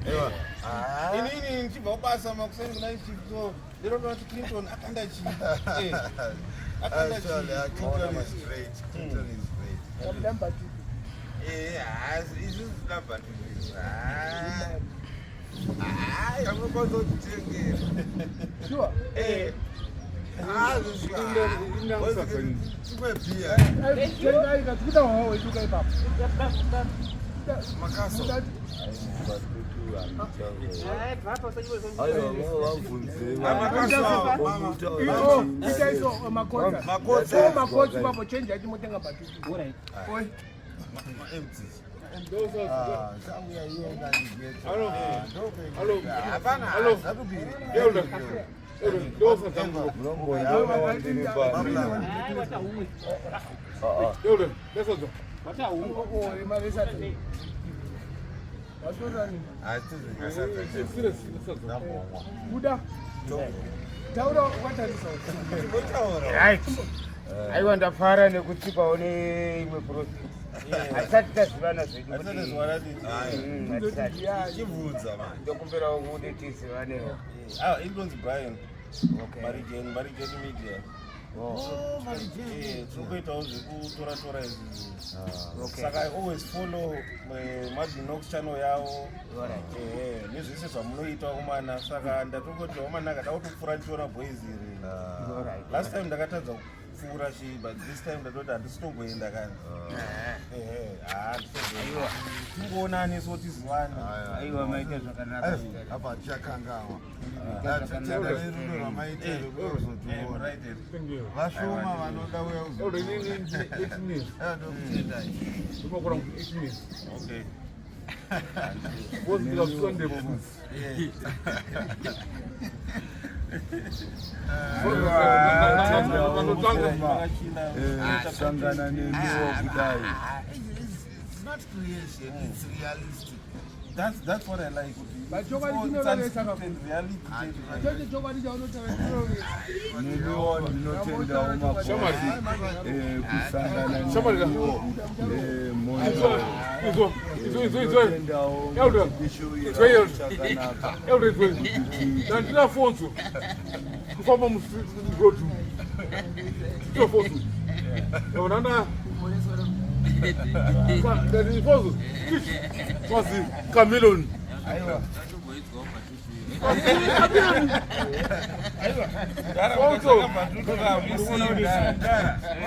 Ewa. Inini ndichibva kubasa makuseni kuna chief, so ndinoona kuti Clinton akanda chii. Akanda Actually, chii. Clinton is great. Clinton is great. Isusu tinabva tutu. Ah, unokwanisa kutitengera. Sure. Ah, timwe bhiya. Tengai katikuda wawo weduka ipapo. Makaso. Io, ita iso makotsa. Makotsa. So makotsa ipapo, change yacho motenga batutu. Oi. Ma-empties. Ah, Chauya iye ngandibetsa. Hello. Ah, Hello. Hapana, Hello. hazatobiri. Elder. Elder, ndosadza. Elder, ndosadza. Oh, maresa. Watorani. Hatizvingasadza. Serious, ndosadza. Ndambomwa. Buda. Taura wakatarisa. Chimbotaura. Right, aiwa, ndafara nekutsikwawo neimwe process. Hatisati tazivana zvedu. Hatisati tazivana titi. Hatisati. Chibvunza manje. Ndokumbirawo kuti tizivanewo. Ah, inonzi Brian. Okay. Marigen, Marigen Media. Oh. Tinokuitawo zvekutora tora izvi. Okay. Saka I always follow Madminox channel yavo. Nezvese zvamunoita umana. Saka ndatongoti umana kada kutopfuura ndichiona boys iri. Last time ndakatadza kupfuura chi, but this time ndatoti handisi tomboenda kani. Ehe, handisi tingoonani, so tizivane. Aiwa, maita zvakanaka. Apa tichakangawa. Tatenda nerudo rwamaita rwekuzotiona. Right here. Thank you. Vashoma vanoda uya. Elder, inini ndine 8 minutes. Ndokutendai. Ndinokora 8 minutes. Okay. Both ndikasvika ndebvu. Kusangana nemiwo kudai. It's not creation, it's realistic. That's what I like. But chokwadi It's chinorevesa. unscripted reality. Chocho chokwadi chaunotaura chinorevesa. Nemiwo ndinotendawo Shamwari. makosi kusangana Shamwari. nemiwo moyo. Izvo, izvo, izvo, izvo. Ndinotendawo Elder. muchindishuvira Izvo, Elder. chakanaka. Elder, izvo. Ndandina fonso. Kufamba muroad. Ndina fonso. Ndana ndati fonso. Twazi chameleon. Chameleon. Fonso.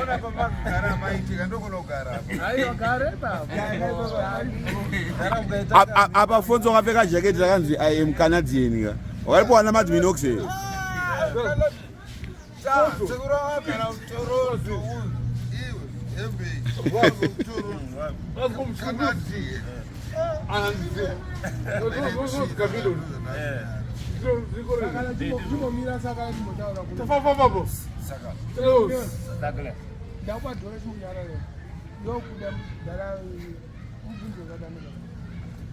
Ona pamakugara maitika, ndokunogara apa. Aiwa, gare ipapo. Apa Fonso wakapfeka jaketi rakanzi "I am Canadian" ka. Wakaripo na Madminox here. Sekuru wakagara muToronto uyu. Iwe, hembe iyi. Mutoronto. Twazi kumshindi. Canadian. Anzi. Chameleon. Saka chimbomira, saka chimbotaura kuti. Tafafafafo. Saka Douglas. Ndakwadhora chimunyararo. Ndokuda mudhara mubvunzo zvakanaka.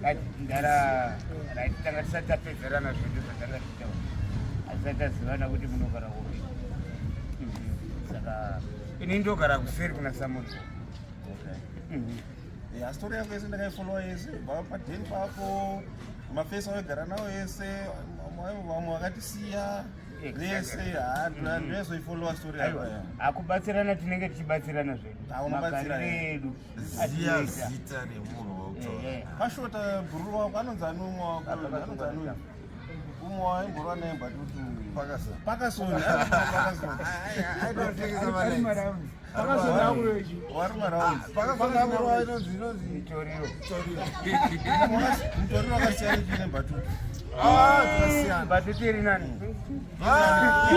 Right, ndara, right, tanga tisati tapedzerana zvedu zvatanga tichitaura. Hatisati tazivana kuti munogara kupi. Saka ini ndogara kuseri kuna Samuel. Ya, story yako yese ndakaifollowa yese, bva padheni papo, mafesi awaigara nawo ese, vamwe vakatisiya vese, ndoyazoifollowa story yako. Aiwa, akubatsirana, tinenge tichibatsirana zvedu. Ah, unobatsira. Magariro edu Ziya atinoita. zita remunhu wautaura. Pashota bhururu wako anonzi ani? Umwe wako anonzi ani? Umwe waimborwa naye Mbatutu. Pakasoni. Pakasoni, Pakasoni. Aitotengesa Ari malights. maraundi. Pakasoni akurechi. Wari maraundi. Pakasoni akurova inonzi Mitoriro. Toriro. Mutoriro wakasiyana chine Mbatutu. Ah, zvakasiyana. Mbatutu iri nani. Ah,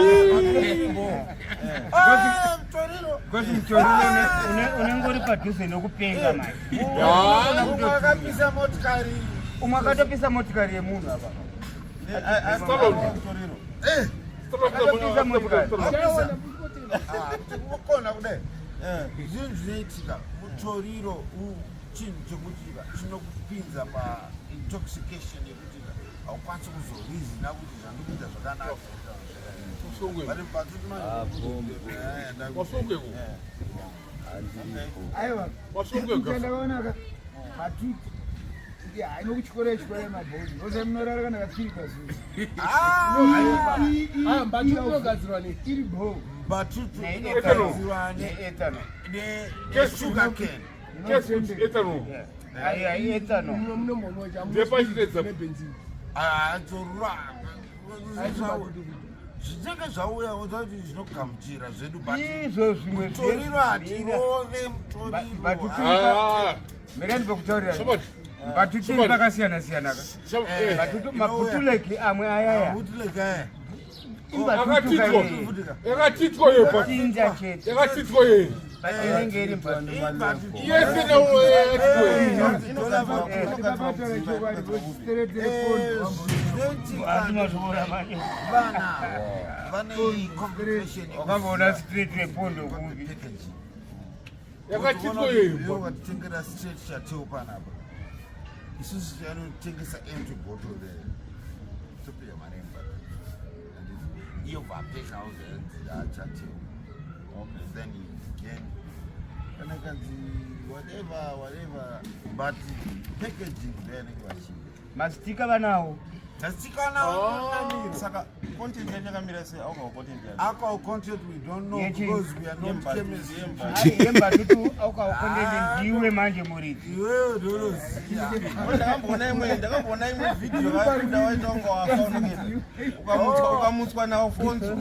mutoriro. Because mutoriro unenge uri padhuze nekupenga manje. Umwe akapisa motikari. Umwe akatopisa motikari yemunhu apa. Mutoriro. Akatopisa motikari. Chaiona. Ah, ukona kudai zvinhu zvinoitika, mutoriro chinhu chekuti chinokupinza paintoxication yekuti haukwanisi kuzoreasona kuti zvandikuita zvakanaka. But Mbatutu manje. Wasongeko. Aiwa. Wasongeka. Ndakaonaka. Batutu. Inokutyora tyora mabhoni ose munorara kana kafiri pazuva. Ah, Mbatutu inogadzirwa nei? Iri bho. Mbatutu Ethanol. inogadzirwa Neethanol. nesugar cane. Kes ethanol. Aiwa, ethanol. Munombonwa Ndepachitedza. nebenzini. Ah, dzorwa. Zvinenge zvauya kuti zvinogamuchira zvedu but Izvo zvimwe mutoriro hatirove mutoriro. Mbatutu. Ah, Mira ndikutaurira. Somebody. Mbatutu Somebody. pakasiyana siyana ka. Sha- Mbatutu mabhutulegi amwe ayaya. Bootleg aya. Imbatutu Akatitwa. ka. Yakatitwa ye pa. Chinja chete. Yakatitwa ye. But inenge iri mbatutu. Yese na yakatitwa ye. Ndakataura chokwadi vochiteretere foni. Asi mazvoora manje. Vana vane complication. Wakamboona street repondo kupi? Packaging. Yakatitwa ye. Wakatitengera straight chateo panapa. Isusu tianotengesa empty bottle there. Topiga mari yembata. Iyo vapeka uzenzira chateo. Then you gain. Kana kanzi whatever whatever but packaging ndoyanenge vachiita. Mastika vanawo. Tasikana Saka content yacho yakamira sei? Alcohol content yacho. alcohol content we don't know Yechi. because we are not Yembatutu, chemists. yembatutu. Ai, yembatutu aukaukondende ndiwe manje muridzi. Iwewe ndounoziya. Ndakamboona imwe video vakuda waita kunge wafa unenge ukamutswa nawo fonzo.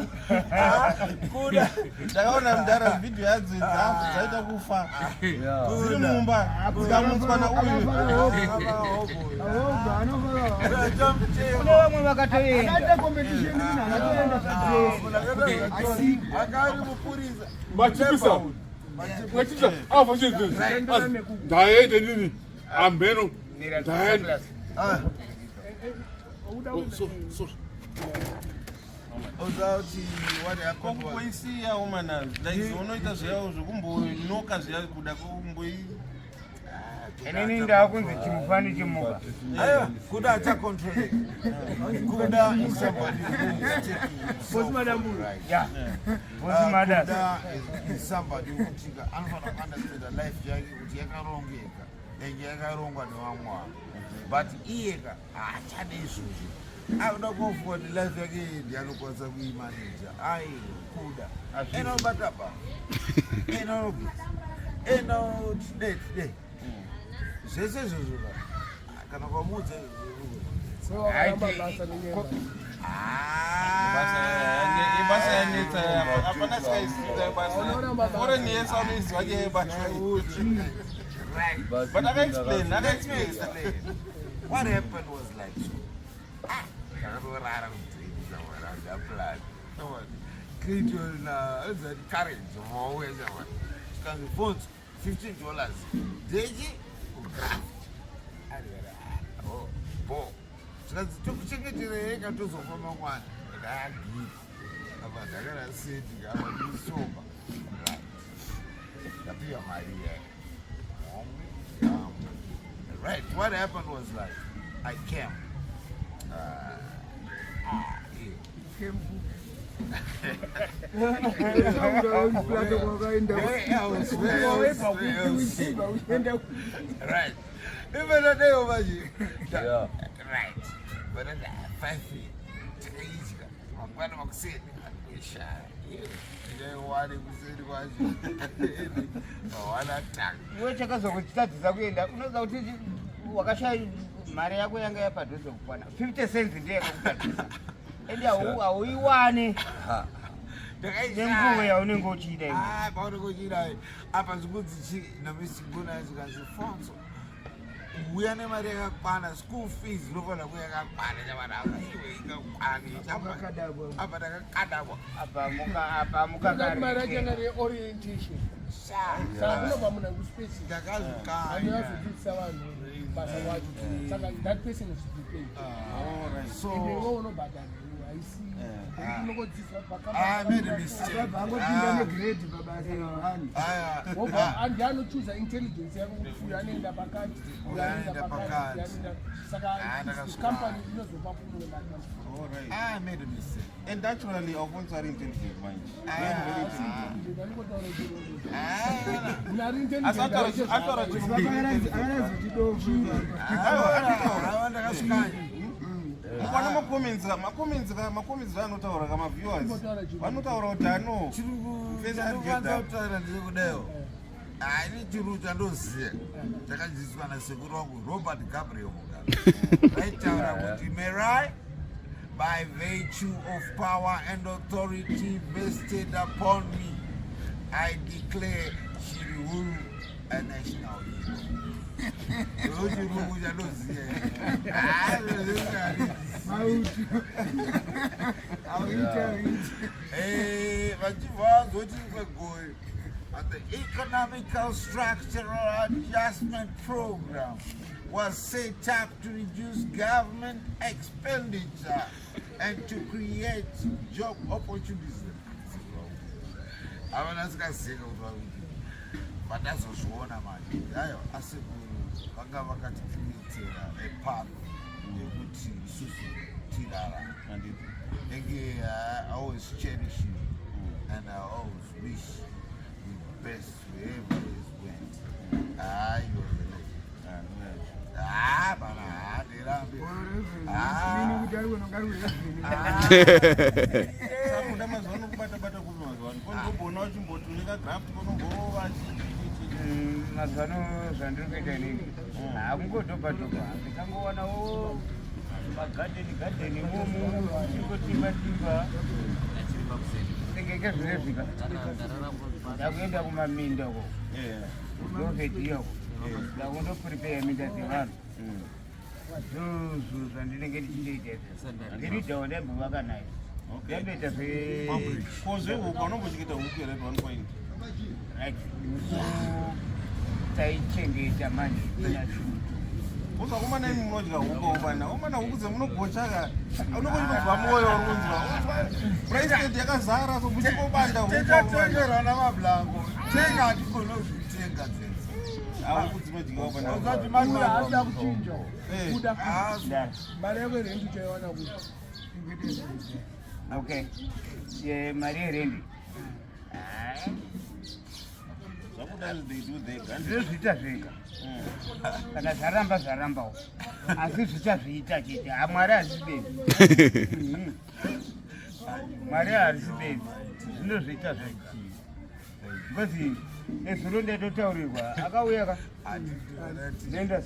Kuda. Ndakaona mudhara video yadzo dzaita kufa dziri mumba dzikamutswa nauyu. Aobva anofara. Kune vamwe vakatoenda. Akaita competition munhu akatoenda zvadzese. Akari mupurisa. Machipisa. Machipisa. Ava chinzi. Ndaende nini? Ambeno. Mira, Ndaende. Ah, Oh, so so. without what happened was Kokuisiya umana like unoita zviya zvekumbonoka zviya kuda kumboi Inini ndakunzi chimufani chimuka. Aiwa, kuda achacontrol. Kuda is somebody who is taking himself right. Ya. Bosi madas. Kuda is somebody who anofanira kuunderstanda life yake kuti yakarongeka enge yakarongwa nevamwe vanhu but iyeka haachade izvozvo akuda kofuka kuti life yake iyi ndianokwanisa kuimaneja ai kuda enobata ba enogeza enotide tide zvese izvozvo ka kana kwamuudza So wakaramba basa nenyaya. Ibasa yanetsa hapana sikaisiita basa foreign yese anoiziva nyaya yebasa Right. but akaexplain akaexplain What happened was like so. Ah, ndakatorara kudzidza mwana ndaplan. Create na that courage mauya chama. Chikanzi phones $15. Deji kugraft. Ari oh, bo. Chikanzi tokuchengeterei katozofa mangwana. Ndakagiri. Apa ndakara seti apa ndisoba. Right. Ndapiwa mari yayo. Right. What happened was like, I came. Yeah. Plato kwakaenda. Where else? Where else? Where else? Uchienda Right. Even a day over you. Yeah. Right. But at 5 feet, takaidya mangwana makuseni andikuishaya ndaiwane kuseni kwacho mawana tanga Iwe chakazokuchitadzisa kuenda unoziva kuti wakashaya mari yako yanga yapadhuze kukwana 50 cents ndiyo yakakutadzisa ende hauiwane nenguva yaunenge uchiida iwe. Ah, paunenge uchiida apa zvikunzi chi namisigona zvikanzi fonso uya nemari yakakwana school fees inofanira kuya yakakwana chavana iwe ikakwani Wakakadabwa. apa ndakakadabwa apa muka apa Ndakati mari yacho yanga mukakareke iri orientation. Saka kunobva munhu akuspacing. ndakazvikanya Anovazodzidzisa vanhu basa wacho. Saka that person is to be paid. so Ende iwe unobhadhara iwe haisi. Unongodzidziswa I made a mistake. pakangopinda Ah. negrade pabasa vanhu. Aya, Wobva andi anochuza intelligence yako kuti uyu anoenda pakati, uyu anoenda Uyu anoenda pakati, uyu pakati. anoenda saka Ah, ndakasvika. company inozopa kumwe mari. I made a mistake. And naturally, Alfonso ari intelligent manje. Very, very intelligent. Ndinotaura chirungu. Ah, Munhu ari Asi intelligent ataura chirungu. akarazoti dofu. Aiwa, Mukwana macomments ka macomments ka macomments anotaura ka maviewers. Vanotaura kuti ano. Mfesi ari Chandinofanira geda. kutaura ndechekudaio haini chirungu chandoziva chakadzidziswa nasekuru wangu Robert Gabriel Mugabe. Vaitaura kuti merai by virtue of power and authority vested upon me, I declare Chirihuru a national hero. Ndo chirungu chandoziva. Eh, vachibva vazoti kwegore the economical structural adjustment program was set up to reduce government expenditure and to create job opportunities. Havana sikazika kuti vakuti vandazozviona manje aiwa asekuru vanga vakaticreatera a path yekuti isusu tirarame. Enge I always cherish you and I always wish you best wherever you went. Ah, you are the legend. Ah, bana, ah, ndirambe. Ah. Kuti ari kuno ngari kuhevheni. Sakuda mazuva ano kubata bata kupi mazuva ano. Kondoboona uchimbotunika graft konomborova chi. Mazuva ano zvandiri kuita inini hakungodhobha dhobha, ndikangowanawo magadheni gadheni momu chingotimba timba sengeke zvinezvika ndakuenda kumaminda uko ndovhedhiya uko ndakundoprepare minda dzevanhu zvozvo zvandinenge ndichindoita izvo ndiridhawo ndaimbovaka nayo ndamboita zve Ko zvehuku unombochengeta huku here at one point? Right, huku taichengeta manje inashutu. Uzwa kumana imi munodya huku umana. Umana huku dzemunogocha ka. Unongonzwa moyo uri kunzwa. President yakazara so muchingobanda huku. Tetatengerwa namablango. Tenga hatigone kuzvitenga dzedzi. Ah, huku dzinodyiwa pana. Usati Kuda mablango. asina kuchinja. Kuda Ah, mari yako yerendi uchaiwana kuti Okay. Mari yerendi Zvakuda they do they can't. zvinozviita zvega kana zvaramba zvarambawo asi zvichazviita chete. Ha, Mwari harisi benzi. Mwari harisi benzi, zvinozviita zvega because nezuro ndaitotaurirwa akauya ka nendas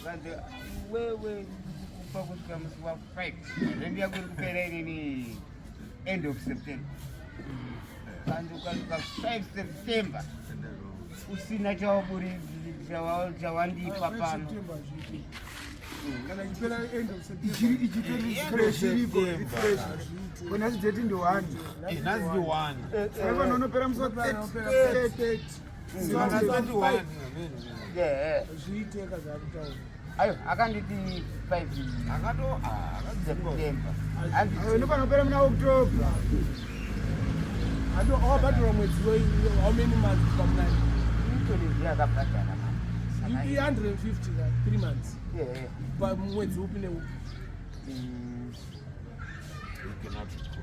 kanzi wewe kupa kusvika musi wa5 rendi yako iri kupera inini end of September. Kanzi ukasvika 5 September usina chawandipa pano. September zviite kana ichipera end of September. Ichitori fresh iripo, fresh kona date ndi 1. Nhasi ndi 1. Saka unopera musi wa 30. 31. Yeah. Zviiteka zvakutaura. Ayo akanditi 5 Akato ah, September. Unofana kupera muna October. Ado wakabhadhara mwedzi wei? How many months pamunani? Itori akabhadhara. I-150 ka 3 months Yeah. pamwedzi upi neupi?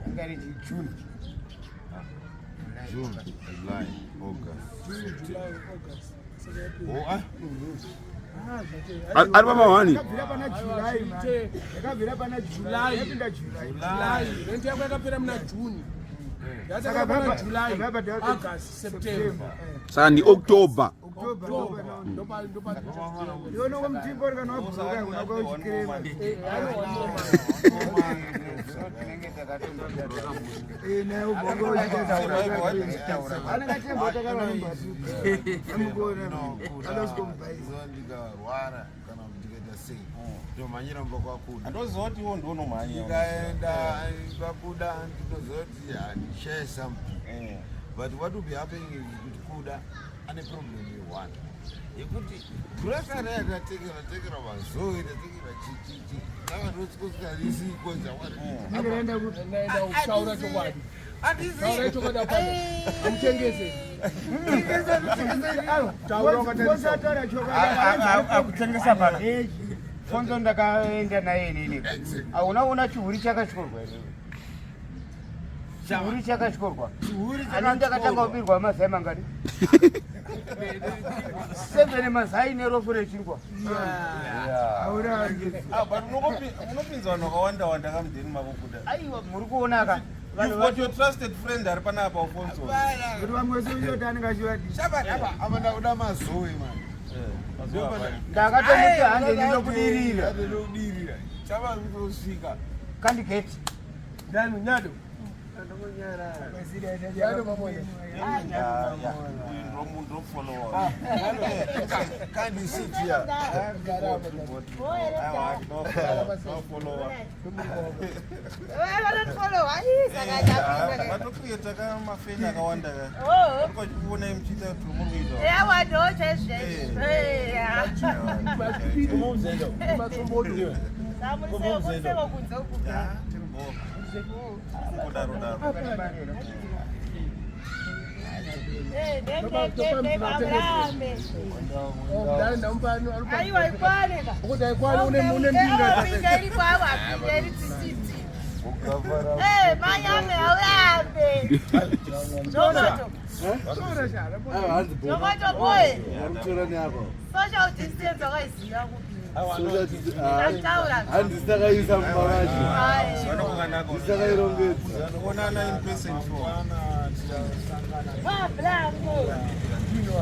Angariti June. June, July, August. June, July, August. Saka April. Oh, ah. Ah, zvacho. Ari pamahwani. Yakabvira pana July man, yakabvira pana July, yapinda July. July rent yako yakapera muna June. Saka Yataka pana July, baba- August, September. Saka ndi October. October. October ndopa ndopa. Iona kwamutimbo kana wabhuruka kuna kwauchikrema. Tinenge takatombotata. Naye ubongo anenge atemba takarambatuka amukona adasikomubaisa. Ndikarwara kana kuti ndikaita sei, ndomhanyira mumba kwakuda. Andoziva kuti iwo ndionomhanya. Ndikaenda kwakuda ndinoziva kuti handishare something, but what will be happening is kuti Kuda ane problem yeone yekuti grocery yatatekera tekera mazoe tatekera chichichi takatosikoskarisiko chamwari. Naenda kupi? Naenda kutaura chokwadi. Taura chokwadi apana. Amutengese. Taura wakatarisa. Taura chokwadi. Akutengesa pano fonzo ndakaenda naye inini. Hauna una chihuri chakatyorwa here? Chihuri chakatyorwa ani ndakatanga kubirwa mazai mangani? 7 mazai nerofu rechingwa. Ah, but unopinza vanhu vakawanda wanda kamudheni mako kuda. Aiwa, muri kuonaka. You've got your trusted friend ari panapa, Alfonso. Kuti vamwe vese uchoti anenge achivadii. Shabani apa apa ndakuda mazoe mani. Ndakatomuti hande ndinokudirira. Hande ndinokudirira. Chava kutosvika. Kandigeti. Ndani nyado. Nyado mamoya. Uyu ndofollower. Kandi sit here. Aiwa, ndofollower. Vatocreata ka mafeni akawanda ka. Varikuonai muchiita kuti muri kuita. Ya, tiri bho. Kudaro daro. Ndani ndamupano ari Aiwa, ikwane ka. Kuti aikwane une mbinga. Pinga iripo awa, pinga iri tsitsitsi. Eh, mayame aurambe. Zomato. Zomato boy. Varikutora neapa. Social distance wakaiziva kupi? Ndataura. Handisi takaisa mumba macho. Ai. Zvanokanaka. Ndisakairongedza. Onana in person sure. Wa blanco.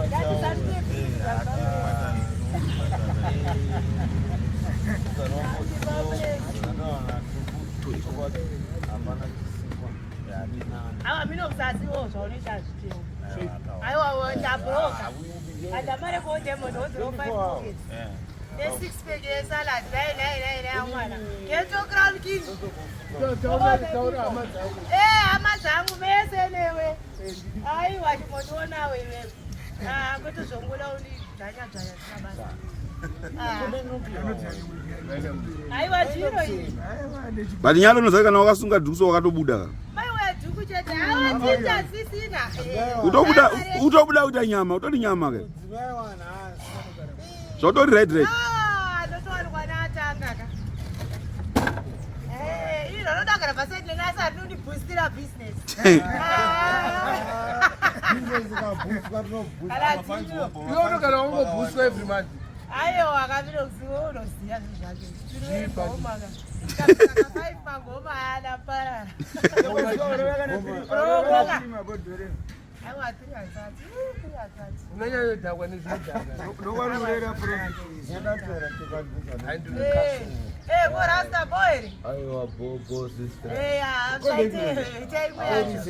Ngatisandie. Awa mina kusaziwo zvaunoita zvitewo. Aiwa ndabroka. Andamare kuonde munhu wodziro 5 pockets. Ne-six pack yesalad nai nai nai nai amwana. Ghetto Crown King. Taura taura hama dzako. Eh, hama dzangu mese newe. Aiwa chimbondionawo iwewe. Ah, kwete zvongoda undidzvanya dzvanya zvisina basa. Ah. Aiwa zviro izvi. But nyalo unoziva kana wakasunga dhuku so wakatobuda ka. Maiwe dhuku chete. Awa ticha sisina. Utobuda utobuda kuita nyama, utori nyama ke. Zvotori right right. Ah, ndotowanikwa naatanga ka. Eh, iro rinodagara pasaidi nenasi rinondibhustira business. Ah. Kana dzino. Iwe unogara wangobhuswa every month. Aiwa akavira kuziva unoziva zvinhu zvake. Tinoigoma ka. Five ngoma ayana parara. Roboka. Aiwa tiri hatsati. Tiri hatsati. Unonyanyodhakwa nezvinodhaka. Ndokwanorera profit. Eh, eh, ko rasta boy. Aiwa, bo sister. Eh, ah, zvaite itai imwe yacho.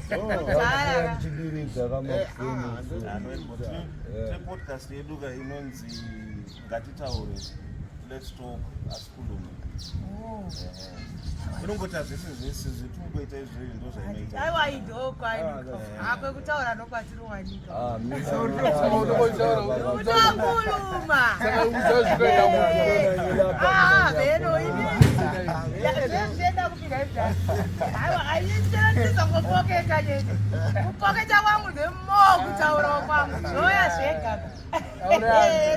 Kudhara. Ndichidiridza kamakuseni. Tine podcast yedu ka inonzi Ngatitaure, Let's Talk, Asikhulume. Inongota zvese zvese zvetinongoita izvozvi ndo zvainoita. Aiwa idhoko aidhoko. Akwekutaura ndokwatinowanika. Ah, Kutokuluma. Saka uziva zvinoenda munhu. Ah, veno ini. Zvenda kupinda izvi. Aiwa, ayichero chete. Kupoketa kwangu ndemo kutaura kwangu. Zvoya zvega.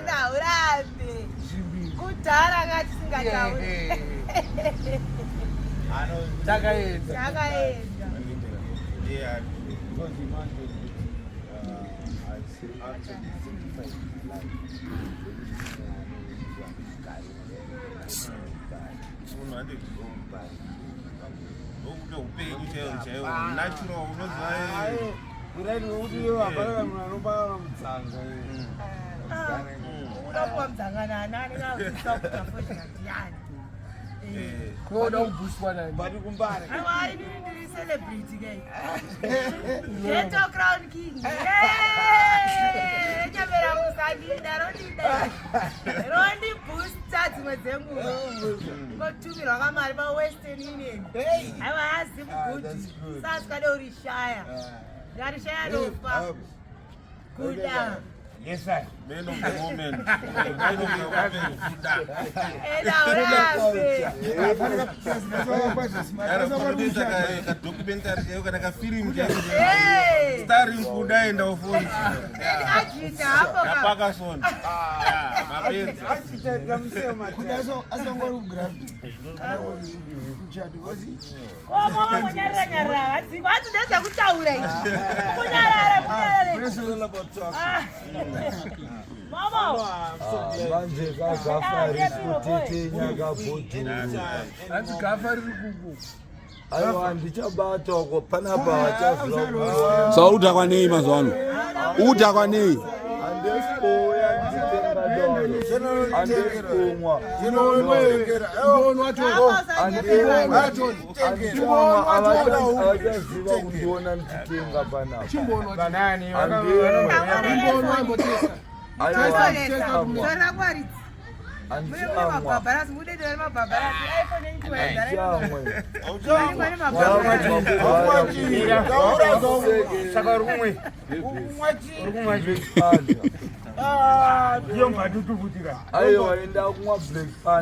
Naurambe. Kudhara ngatisingatauri. Takaenda. Takaenda. Yeah. Because imagine, I actually sacrifice my life. Munhu ande ndokuda upenyu chaiwo chaiwo natural unoziva. Kudai nokuti iwe hapana munhu anopa mudzanga. Unopuwa mudzangana anani kakuita ndiyani? Unoda kubhuswa nani? But kumbare. Aiwa, inini ndiri celebrity ke. Ghetto Crown King. Nyamera musandida rondida. Rondiboosta dzimwe dzenguva. Ngotumirwa kamari paWestern Union. Aiwa azi Ah, good. that's good. Sasikade urishaya. Ngarishaya nofa. Kuda. Yes, sir. Man of the moment. Man of the moment. Enda urambe. Kutoita kadocumentary chaiyo kana kafirimu chaiyo. Hey. Starring Kuda enda ufonzi. Eni ajita hapo ka. Napakasona. Mapenzi. Mama kunyarara nyarara hadziko hanzi ndezvekutaura izvi. Kunyarara kunyarara. Ah. Mama. Manje kagafa riri kutetenya kabhodhoro. Hanzi gafa riri kuku. Aiwa ndichabatwa ko panapa vachaziva. Saka udhakwa nei mazuva ano? Udhakwa nei? Handisi kuuya ndichitenga doro. Handisi kumwa. Havachaziva kundiona ndichitenga panapa. Banani, Zora kwaridzi. Mune mune mabhabharasi, mudede vari mabhabharasi. iPhone yenyu Handichamwe. Mune mabhabharasi. Saka uri kumwe. Uri kumwa Black Panther. Ndiyo mbatutu futi ka. Aiwa enda kumwa Black Panther.